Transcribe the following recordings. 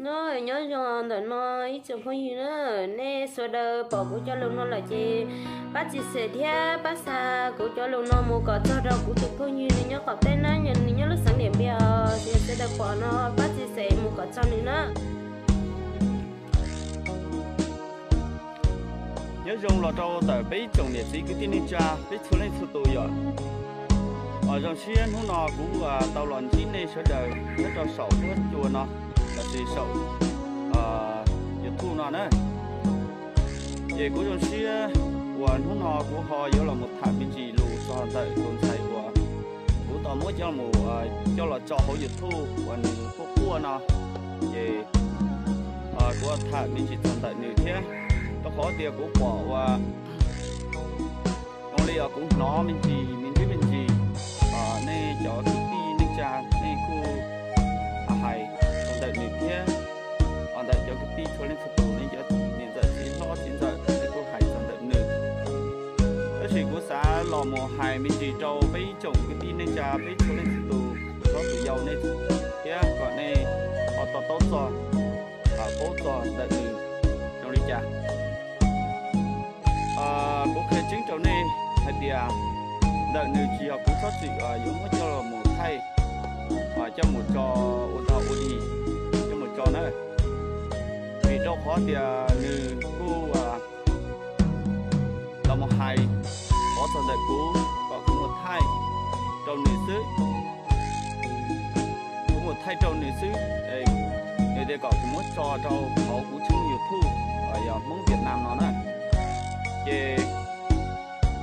No nyob zoo ntawm no ib tsoom phooj ywg na, nej sawv daws pom kuv cov lus no lawm ces pab txiv xeem thiab pab xa kuv cov lus no mus kom txog rau kuv tus phooj ywg nws nyob qaum teb na, nws nyob lub xeev Diam Npias, yog sawv daws pom no pab txiv xeem mus kom txog nws na. Nyob zoo los rau ntawm peb ib tsoom niam txiv kwv tij neej tsa peb txhua leej txhua tus yom. Zoo siab hnub no kuv tau los ntsib nej sawv daws nyob rau saum huab cua no, los sis saum YouTube no na. Ces kuv zoo siab uas hnub no kuv ho yuav los mus tham me ntsis lus txog ntawm tus ntxhais uas kuv tau muab coj mus, coj los tso hauv YouTube uas nws quaj quaj no. Ces kuv tham me ntsis txog ntawm nws thiab, rau qhov tias kuv pom uas zoo li kuv hnov me ntsis me ntsis me ntsis, nej cov kwv tij neej tsa nej kuj hais txog ntawm nws thiab, ntawm cov kwv tij txhua leej txhua tus, nej cov niam ntxawm txiv hlob txiv ntxawm nej kuj hais txog ntawm nws. Tab sis kuv xav los mus hais me ntsis rau peb ib tsoom kwv tij neej tsa peb txhua leej txhua tus, tsob tus yau nej thiab kom nej ho to taub txog, paub txog ntawm nws zoo li cas. Kuv qhia tseeb rau nej hais tias ntawm nws tsis yog kuv txhob txwm yuav muab coj los mus thaij, coj mus tso ua dog ua dig, coj mus tso na. Vim rau qhov tias nws kuj los mus hais qhov txog ntawm kuv kom kuv mus thaij rau nws xwb. Kuv mus thaij rau nws xwb, nws tias kom kuv muab tso rau hauv kuv tshooj YouTube, yog Hmoob Vietnam no na. Ces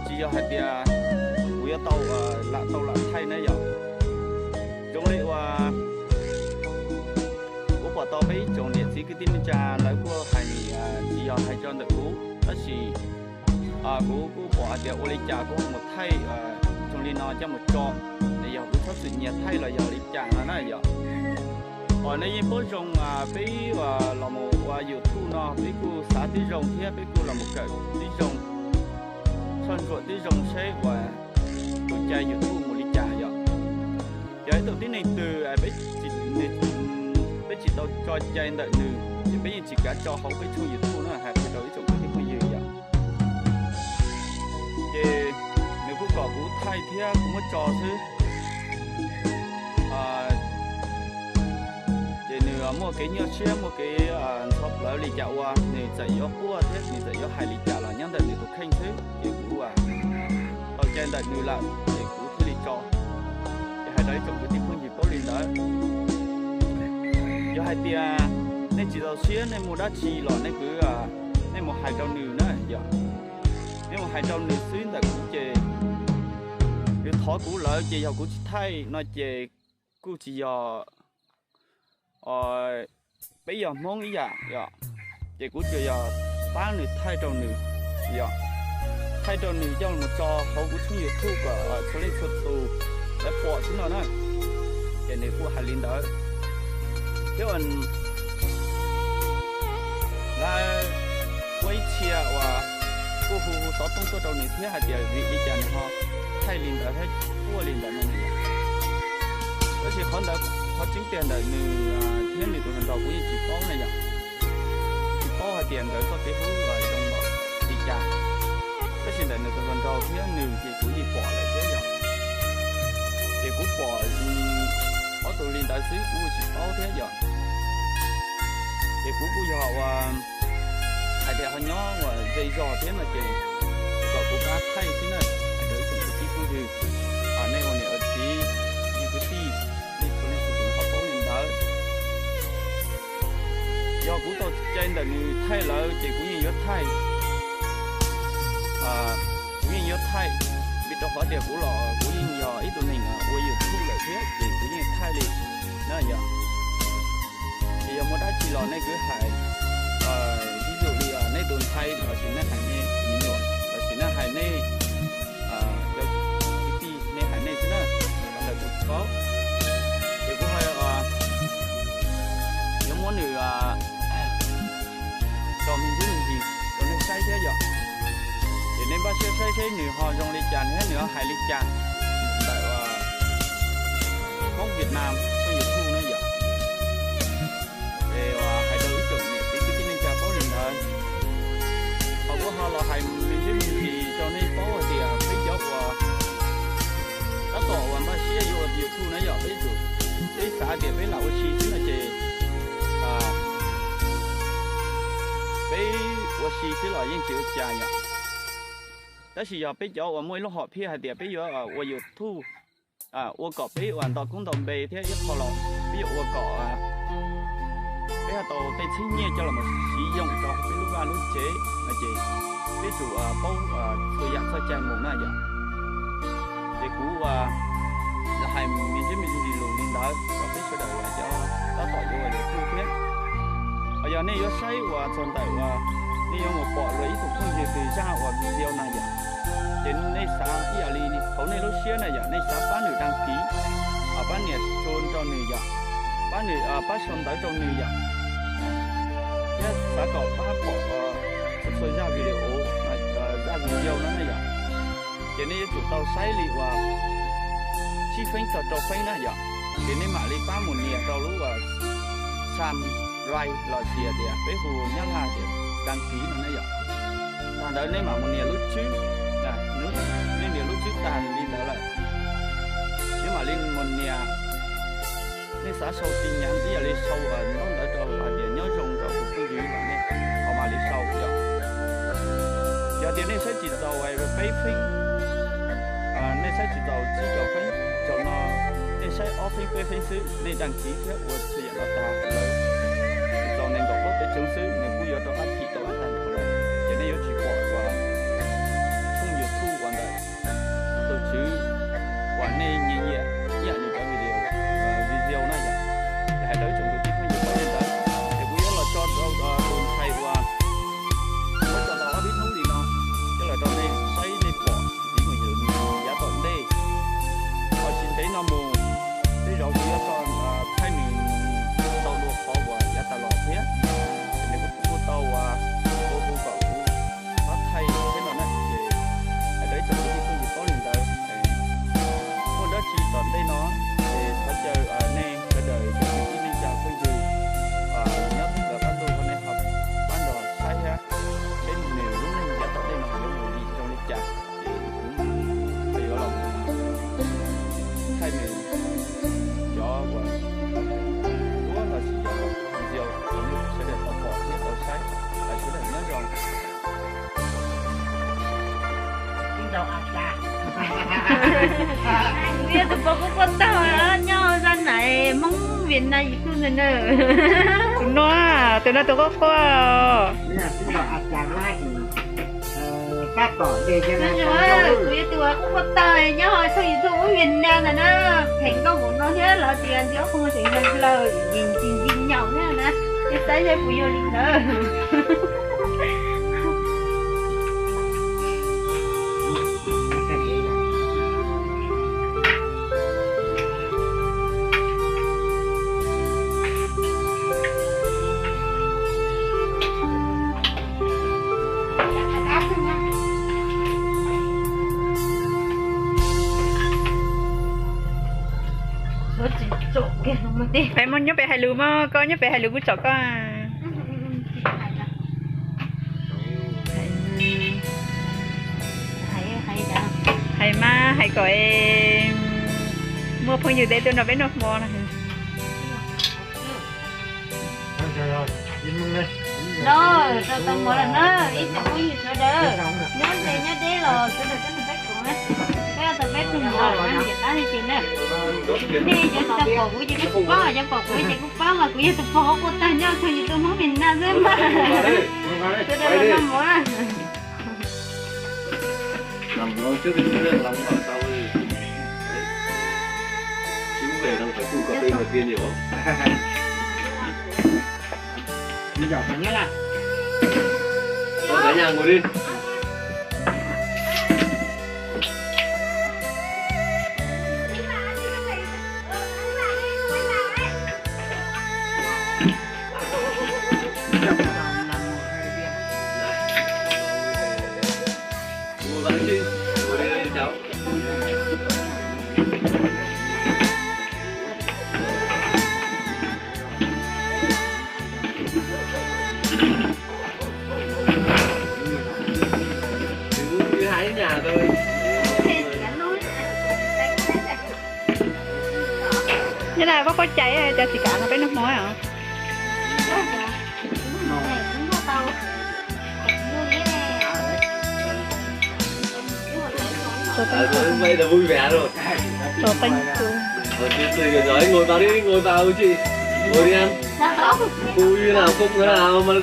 tsis yog hais tias kuv yuav tau lam tau lam thaij na yom. Zoo li uas kuv pom tau peb ib tsoom niam txiv kwv tij neej tsa lawv kuj hais, tsis yog hais rau ntawm kuv, tab sis kuv kuj pom hais tias ua li cas kuj mus thaij zoo li no coj mus tso, yog kuv txhob txwm nyiag thaij los yog li cas no na yom. Os, nej yeej paub zoo, peb los mus ua YouTube no peb kuj xav tib zoo thiab peb kuj los mus kawm tib zoo, soj ntsuam tib zoo seb uas tus cai YouTube mus li cas yom. Yog ib tug tib neeg twg peb tsis tau tso cai ntawm nws ces peb yeej tsis kav tso hauv peb tshooj YouTube na, hais qhia rau ib tsoom kwv tij phooj ywg yom. Ces nws kuj kom kuv thaij thiab kuv muab tso xwb. Ces nws muaj kev nyuaj siab muaj kev ntxhov plawv li cas ua, nws txawm yuav quaj thiab nws txawm yuav hais li cas los nyob ntawm nws tus kheej xwb, ces kuv tau cai ntawm nws lawm ces kuv thiaj li tso. Ces hais rau ib tsoom kwv tij phooj ywg paub li ntawd. Yog hais tias nej tsis txaus siab nej muaj dab tsi los nej kwv, nej mus hais rau nws na yom. Nej mus hais rau nws xwb, ntawm kuv ces nws thov kuv lawm ces yog kuv tsis thaij no ces kuj tsis yog, peb yog Hmoob ib yam yom, ces kuv tsuas yog pab nws thaij rau nws yom, thaij rau nws coj mus tso hauv kuv tshooj YouTube kom txhua leej txhua tus lawv pom xwb no na. Ces nws kuj hais li ntawd thiab. Lawv muaj ib txhia uas kuj hu hu xov tooj tuaj rau nws thiab hais tias vim li cas nws ho thaij li ntawd thiab quaj li ntawd no na yom. Tab sis qhov ntawd qhov tseeb tiag ntawm nws thiab nws tus hluas nraug kuv yeej tsis paub na yom. Tsis paub hais tias nkawd txoj kev hlub zoo npaum li cas, tab sis ntawm nws tus hluas nraug thiab nws ces kuv yeej pom lawm thiab yom. Ces kuv pom ob tug li ntawd xwb kuv tsis paub thiab yom. Ces kuv kuj yog ua hais tias ho nyob ua ze zog thiab no ces kom kuv pab thaij xwb na, hais rau ib tsoom kwv tij phooj ywg, nej ua niam ua txiv, nej kwv tij, nej txhua leej txhua tus ho paub li ntawd. Yog kuv tau cai ntawm nws thaij lawm ces kuv yeej yuav thaij, kuv yeej yuav thaij, vim rau qhov tias kuv los kuv yeej yog ib tug neeg ua YouTube lawm thiab ces kuv yeej thaij li na yom. Ces yog muaj dab tsi los nej kwv hais, vis dụ li nej tus ntxhais lossis nej hais nej me nyuam lossis nej hais nej cov kwv tij nej hais nej xwb na, ntawm kuv tsis paub. Ces kuv ho yuav muab nws tso me ntsis me ntsis rau nej saib thiab yom. Ces nej npaj siab saib seb nws ho zoo li cas thiab nws ho hais li cas ntawm Hmoob Vietnam tshooj YouTube na yom. Ces tsi xwb los yeej tsis ua cas yom. Tab sis yog peb cov uas muaj ib lub hom phiaj hais tias peb yuav ua YouTube ua kom peb ua nto koob nto npe thiab ib qho los peb yuav ua kom peb ho tau tej txheeb nyiaj coj los siv yoog rau peb lub vaj lub tsev no ces peb tsum paub txhua yam txoj cai mus na yom. Ces kuv los hais me ntsis me ntsis lus li ntawd rau peb sawv daws uas cov tab tom yuav ua YouTube thiab. Ho yog nej yuav saib uas txog ntawm uas nej yuav mus pom luag ib tug phooj ywg twg zaj uas video na yom, ces nej xav ib yam li hauv nej lub siab na yom, nej xav pab nws đăng ký, pab nias tsua rau nws yom, pab nws, pab sau ntawv rau nws yom, thiab xav kom pab pom txhua txhua zaj video, zaj video no na yom. Ces nej yuav tsum tau saib li uas tsib feeb txog rau feeb na yom, ces nej mam li pab mus nias rau lub uas subscribe los sis tias peb hu Nyab Laj tias đăng ký no na yom. Tag ntawd nej mam mus nias lub tswb, nej nias lub tswb tag li ntawd lawm, nej mam li mus nias, nej xav sau tin nhắn ib yam li sau ntaub ntawv rau hais tias nyob zoo rau tus phooj ywg los nej ho mam li sau yom. Yog tias nej saib tsis txaus peb feeb, nej saib tsis txaus tsib caug feeb, zaum no nej saib ob feeb peb feeb xwb, nej đăng ký thiab ua txhua yam los tag lawm, tsis txaus nees nkaum plaub peb tsoov xwb nws kuj yuav rov qab thim tau ib tag nrho lawm. Ces nej yuav tsis pom uas tshooj YouTube uas ntawm tus tswv uas nej nyiam nyiam ib yam li cov video, video na yom. Ces hais rau ib tsoom kwv tij phooj ywg paub li ntawd, ces kuv yuav los tso rau tus ntxhais uas muab tso tau ob peb hnub li no coj los rau nej saib nej pom ntxiv mus yav tom ntej. Ho tsis ntev no mus, tej zaum kuv yuav tso thaij nws tau dua qhov uas yav tas los thiab, ces nws kuj tau uas hu hu kom kuv pab thaij thiab no na. Ces hais rau ib tsoom kwv tij phooj ywg paub li ntawd, muaj dab tsi tom ntej no ces thov caw nej sawv daws cov kwv tij neej tsa phooj ywg nyob thoob plaws qab ntuj no nej ho pab nrog saib thiab, seb nws lub neej yav tom ntej no yuav mus li zoo li cas. Ces kuv yuav los thaij nws cov uas duab los sis cov video rau nej sawv daws tau pom thiab tau saib. Sawv daws nyob zoo. Kuv yog tus pom kuj quaj tag nyob zaj nais Hmoob Việt Nam YouTube ntawd na. Tus no, tus no tus quaj quaj. Kuv yog tus uas quaj quaj tag nyob hauv tshooj YouTube Hmoob Việt Nam ntawd na. Phem nkauj npaum no thiab los tias ntxim ob qho tseem yog lawm, ntxim ntxim nyaum thiab na. Yog saib yog kuv yog li ntawd. Peb Hmoob nyob pem hais lus mog, koj nyob pem hais lus kuv tsom koj. Hais mas hais kom muaj phooj ywg deb tuaj nrog peb noj hmo no. No, rau tau mov lawm na, ib tsoom phooj ywg sawv daws, nyob ze nyob deb los sawv daws tuaj nrog peb koom na. Peb tau peb tug mov lawm na, niam tab li ces na. Nej cov tsis tau pom kuv ces nej tsis paub, cov pom kuv ces kuj paub mas kuv yog tus pog quaj tag nyob tshooj YouTube Hmoob Việt Nam xwb mas. Sawv daws los noj mov na. Nyob na, pab quaj cai cov tsis kam nrog peb noj hmo os. Tau teeb tu. Tau teeb tu. Ngồi vào đi, ngồi vào chị. Ngồi đi em. Vui nào cũng là mà.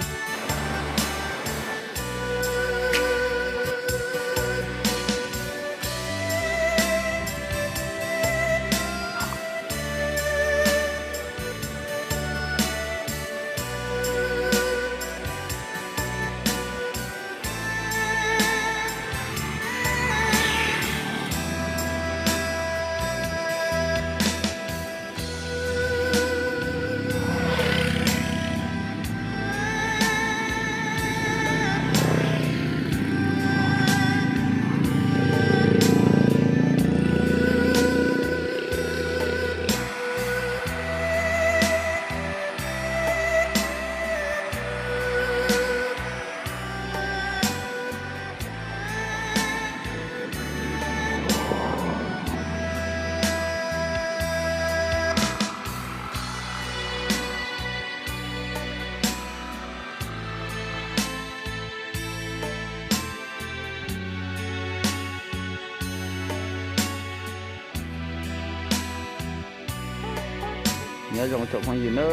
Nyob zoo tsoom phooj ywg na,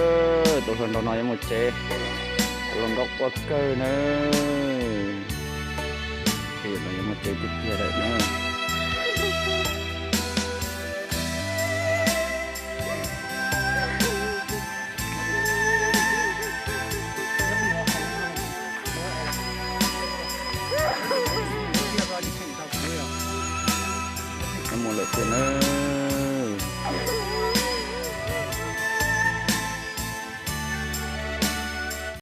tus hluas nraug no yuav mus tsev, hluas nkauj quaj kawg na. Yuav mus tsev tiag tiag lawm na. Mus lawm tiag na.